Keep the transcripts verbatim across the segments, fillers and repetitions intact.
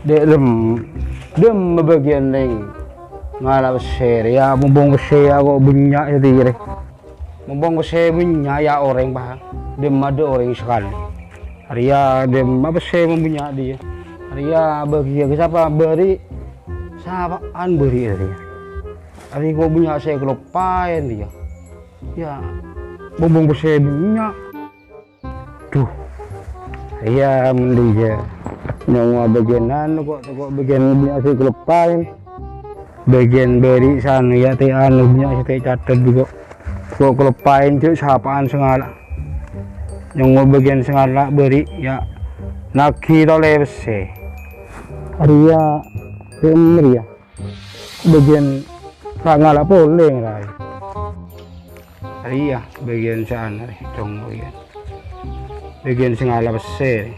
Dâ'rem, dâ'remma bâgiyân rèng ngala' pèssè rèya, mompong pèssè ya ko' bânnya' satèya rè. Mompong pèssè bânnya' ya orèng, Pa'. Dâ'remma tadâ' orèng sakalè. Arèya dâ'remma pèssè mon bânnya' dhiyâ. Arèya bâgiyâ ka sapa? Bâri'. Sapa'an bâri' arèya. Arèya ko' bânnya' sè kaloppaèn dhiyâ. Ya, mompong pèssè bânnya'. Dhu. Iyâ, mon dhiyâ. Nyongngowa bâgiyân anu ko', ko' bâgiyân bânnya' sè kaloppaèn. Bâgiyân bâri' san, ya, tè anu, bânnya' sè tè catet ko'. Ko' kaloppaèn, jhâ' sapa'an sè ngala'. Nyongngowa bâgiyân sè ngala' bâri', ya. Nagi tolè pèssè. Arèya, bhender, ya. Bâgiyân sè ngala' polè, ngala'. Arèya, bâgiyân sè anu rè, dong, bâgiyân. Bâgiyân sè ngala' pèssè rè.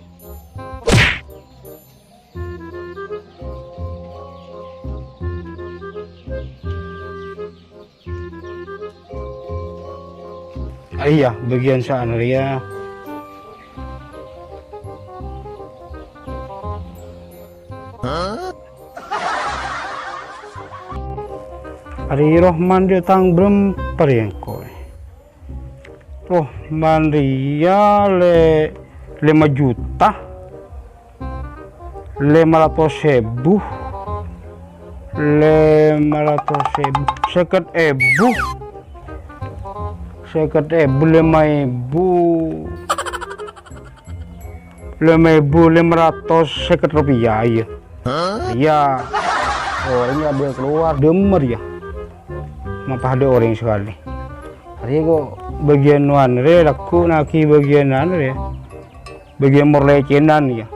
Arèya, bâgiyân sè anu rèya. Ari Rohman dhiyâ tang bârâmpa rèya engko'? Rohman rèya lè-, lèma juta, lèma ratos èbu, lèma ratos èbu, sèket èbu, sèket èbu, lèma èbu. Lèma èbu lèma ratos sèket ropèya, iyâ. Iyâ. Orèng ya bâ kalowar, dâ'remma rèya. Ma' padâ orèng sakalè. Arèya ko' bâgiyân anu rè, lagghu' nagi bâgiyân anu rè. Bâgiyân morlècènan, iyâ.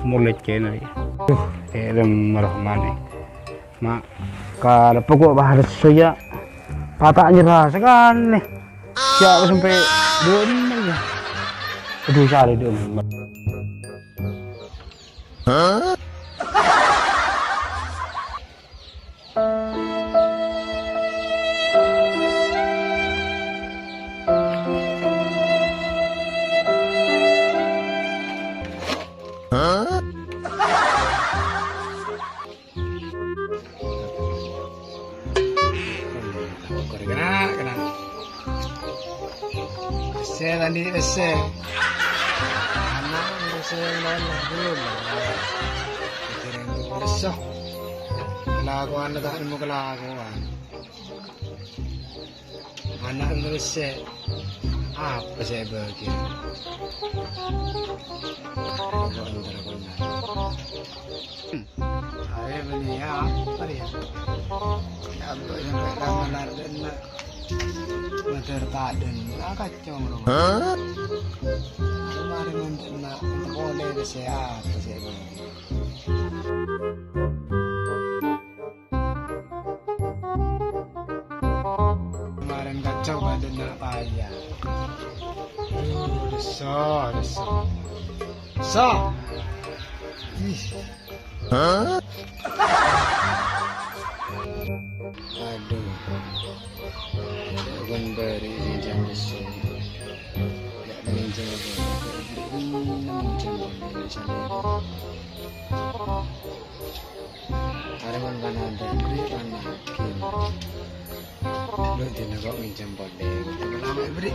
Morlècènan, iyâ. Duh, èrèm Rahman, è. Ma', kalèppa ko' bâdâ sè ya. Pata' nyerra sakalè. Ya, sampè' dâ'remma, iyâ. Aduh, salè dâ'remma. Kena, kena. Pèssè tadi pèssè. Ana' pèssè yang lain belum. Pikiran itu lesu. Kelakuan tak nemu kelakuan. Ana' pèssè. Apa sè bâgi? Kok entar benar. Arè bânnè apa rèya? Ya, ampon sampè' tangan ardhâna. Mator padâna, ah, kacau, no. Hah? Kemarin nganti na-, polè ka sè apa sè ini? Kemarin kacau padâna apa ya? Aduh, lesu, lesu. Lesu. Ih. Aduh. Bukan beri minjam di sini. Ya, minjam di sini. Minjam di sini. Ada mana ada beri mana? Lu dina kok minjam pondek. Lama beri.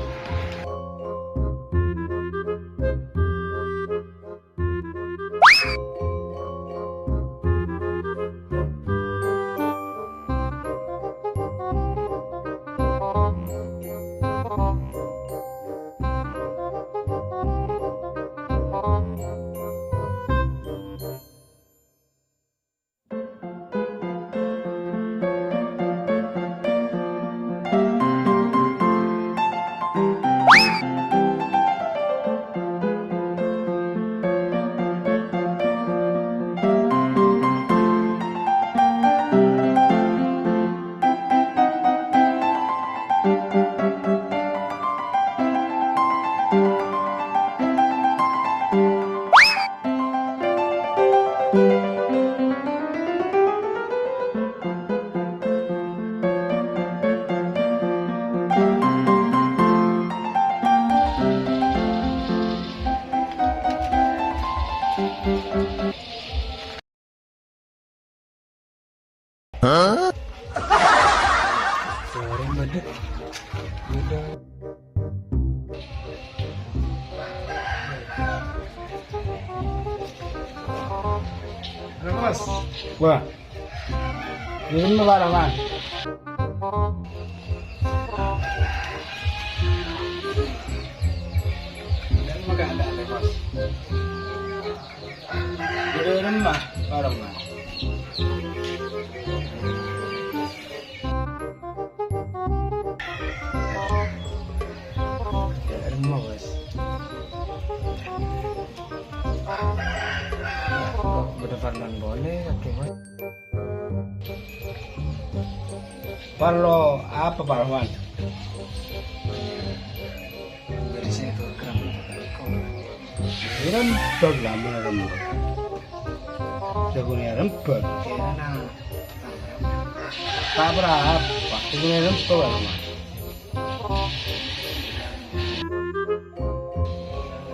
Sorry, Bos. Beda. Halo, Bos. Wah. Ini apa, Bang? Dan makan ada, Bos. Bâdâ rèmma, Pak Roman. Bâdâ rèmma, Bos. Kok bâdâ parlon polè, kakè, Bos? Parlo apa, Pak Roman? Bâdâ sè ètorghâ. Rembhâk la mon rembhâk. Jhâghuna rembhâk. Ta' arapa, jhâghuna rembhâk, Pak.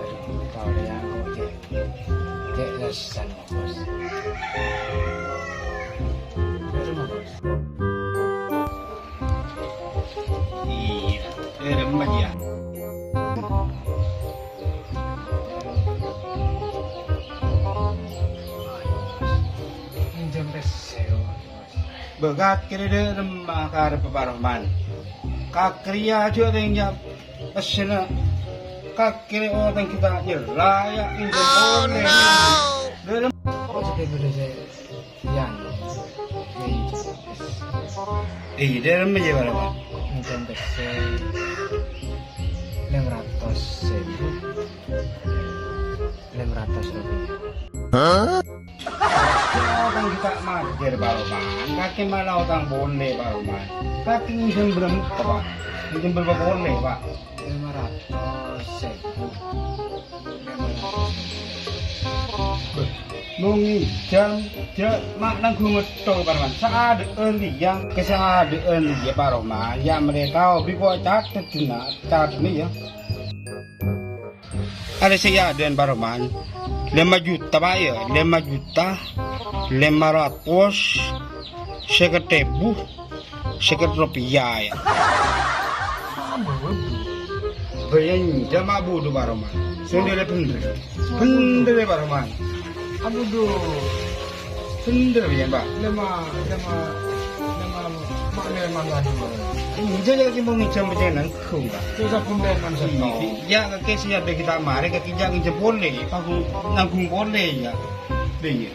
Aduh, kau yang kau cek. Cek lesan, Bos. Lesan, Bos. Iyâ, eh, rembhâk, yâ. Minjem pèssè, Bos. Bâ, kakè rèya dâ' remma karep Pak Roman. Kakè rèya jhâ' rèng nyap pèssèna. Kakè rèya otang kita nyerra, yâ, minjem polè. Dâ' rem- Oh, sèdhâ bâdâ sè Yan. Iyâ, dâ' remma jhâ' bârâmma? Minjem pèssè lèma ratos èbu. Lèma ratos rupiah. Hah? Otang kita majâr, Pak Roman. Kakè mala otang polè, Pak Roman. Kakè minjem bârâmpa, Pak? Minjem bârâmpa polè, Pak? Lèma ratos èbu. Bâh, mon ngènjhâm, jhâ' ma' nangghung ngetto, Pak Roman. Saaḍâ'ân rèya, ka saaḍâ'ân rèya, Pak Roman. Yâ, mèlè tao, bi' ko' catet, dinna', catet, yâ. Arè sè èaḍâ'ân, Pak Roman. Lèma juta, Pak, yâ. Lèma juta, lèma ratos sèket èbu. Sèket rupiah, yâ. Abu-du. Bâjâ ènjhâm abu-du, Pak Roman. Sè bhender. Bhender, yâ, Pak Roman. Abu-du. Bhender, yâ, Pak. Lèma, lèma, lèma, ma' lèma abu-du. Ènjhâm, yâ, kèng mon ngènjhâm bâjâ nangghung, Pak. Terros abu-du, Pak. Iyâ, kakè sè èaḍâ kita marè, kakè jhâ' ngènjhâm polè, Pak, nangghung polè, yâ. Iyâ.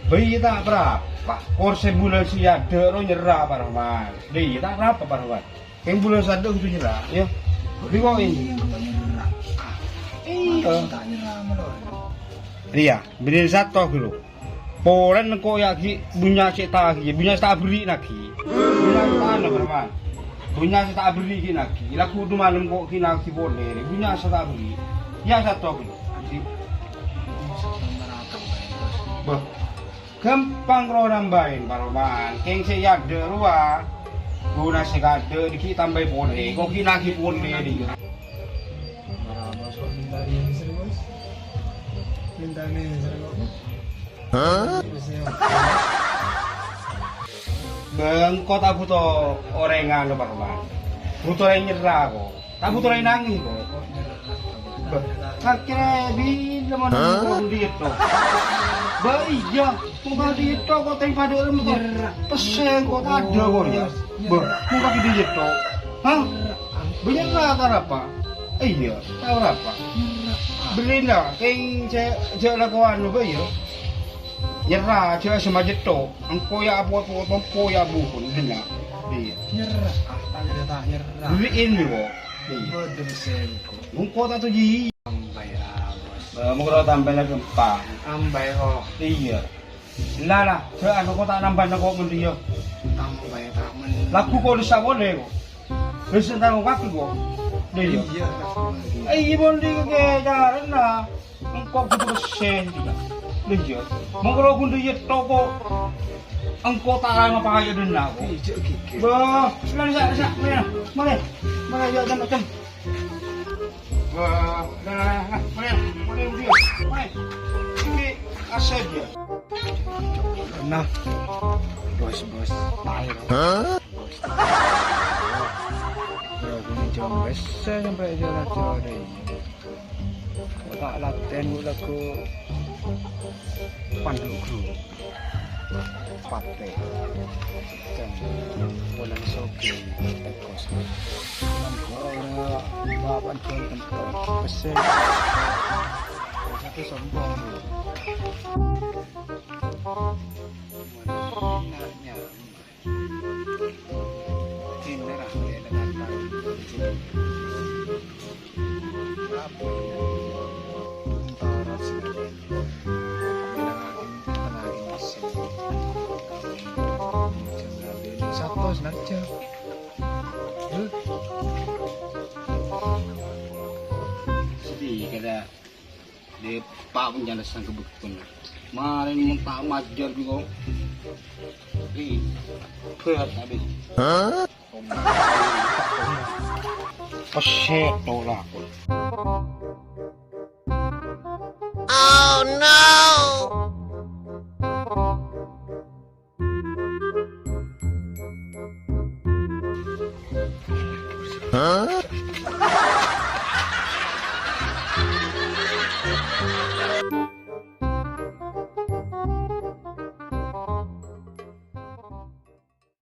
Bâi ta' arapa, Pak. Kor sè bulâ sè èaḍâ' ro nyerra, Pak Roman. Bâi ta' arapa, Pak Roman. Kèng bulâ sè aḍâ' kodhu nyerra, yâ. Bâi kok ini. Iyâ. Iyâ, bânnè sato ghâllu. Polana engko' yâ ghi' bânnya' sè ta' ghi', bânnya' sè ta' aberri' naghi. Bânnya' sè ta' ana, Pak Roman. Bânnya' sè ta' aberri' ghi' naghi. Lagghu' du malem ko' ghi' naghi polè rè. Bânnya' sè ta' aberri'. Yâ, sato ghâllu. Bâh, ghâmpang ro nambâi, Pak Roman. Kèng sè èaḍâ' rowa. Ghuna sè kaḍâ' ḍâggi' tambâi polè. Ko' ghi' naghi polè ḍâggi'. Mara masuk minta ini sih, Bos. Minta ini sih, Bos. Hah? Bâh, engko' ta' bhuto orèng anu, Pak Roman. Bhuto orèng nyerra, ko'. Ta' bhuto orèng nangès, ko'. Bâh, kakè bilâ mon engko' ḍiyâ to. Bâh, iyâ, mon ḍiyâ to, ko' tèng paḍâ rem, ko'. Nyerra. Pèssè, ko' taḍâ, ko', yâ. Bâh, mon kakè ḍiyâ to. Hah? Bâ nyerra ta' arapa? Iyâ, ta' arapa. Bârri'na, kèng jhâ', jhâ' lako anu bâ, yâ. Nyerra, jhâ' sè majâtto. Engko' yâ apo-apo, tompo yâ bukun, ḍenna'. Iyâ. Nyerra, ah, ta' nyerra, ta' nyerra. Bârri'in, ko'. Iyâ. Bâḍâ sè engko'. Engko' ta' toji. Tambâi, ah, Bos. Bâ, mokro tambâi la ghâmpang. Tambâi, ko'. Iyâ. La, la, jhâ' anu ko' ta' nambâna ko' mon ḍiyâ. Tambâi ta' men. Lagghu' ko' ḍissa' polè ko'. Wis entar ko' kakè ko'. Ḍiyâ. Iyâ, Kak. Iyâ, mon ḍiyâ kè carana. Engko' kodhu pèssè, ḍiyâ. Ḍiyâ. Mon ko' ḍiyâ to ko'. Engko' ta' ngapa yâ ḍenna' ko'. Iyâ, jhâ' ghighir. Bâh, la, la, la, la, mara. Mara, mara, yâ, cem, cem. Nah, bos, bos, lahir. Bos. Bro, ghun jam bes sampai jalan-jalan ini. Kok ta' latèn lagu Pandu Gru. Pate. Kan. Bulan Sogi. Tekos. Kan ora bapak jual tempat. Pesen. Satu sombong. Nanya. Sedih kada. Dhi' pa' panjhâlâsân kabhâktèna. Marèn mon ta' majâr bhâi kok. Ri. Bhât abis. Hah? Pesèt tolak. Oh no! Hah?